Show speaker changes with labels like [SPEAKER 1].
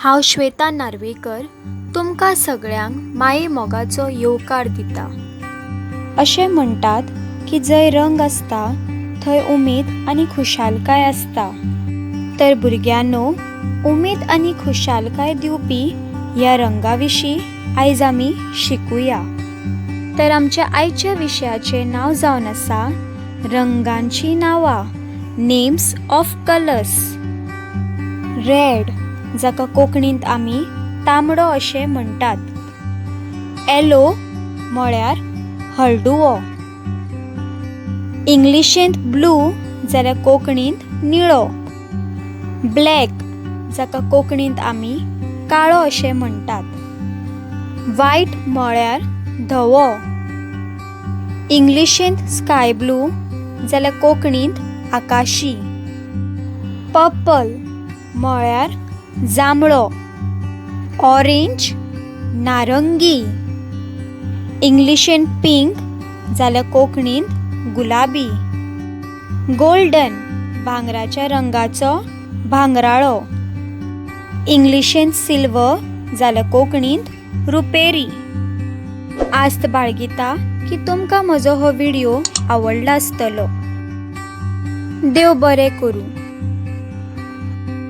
[SPEAKER 1] हांव श्वेता नार्वेकर तुमकां सगळ्यांक माये मोगाचो येवकार दिता. अशें म्हणटात की जंय रंग आसता थंय उमेद आनी खुशालकाय आसता. तर भुरग्यांनो, उमेद आनी खुशालकाय दिवपी ह्या रंगा विशीं आयज आमी शिकुया. तर आमच्या आयच्या विशयाचें नांव जावन आसा रंगांची नांवां, नेम्स ऑफ कलर्स. रेड, जाका कोंकणींत आमी तांबडो अशें म्हणटात. येलो म्हळ्यार हळडुवो. इंग्लिशींत ब्लू जाल्यार कोंकणींत निळो. ब्लॅक, जाका कोंकणींत आमी काळो अशें म्हणटात. वायट म्हळ्यार धवो. इंग्लिशींत स्काय ब्लू जाल्यार कोंकणींत आकाशी. पर्पल म्हळ्यार जांबळो. ऑरेंज, नारंगी. इंग्लिशीन पिंक जाल्यार कोंकणींत गुलाबी. गोल्डन, भांगराच्या रंगाचो, भांगराळो. इंग्लिशीन सिल्वर जाल्यार कोंकणींत रुपेरी. आस्त बाळगिता की तुमकां म्हजो हो व्हिडियो आवडला आसतलो. देव बरें करूं.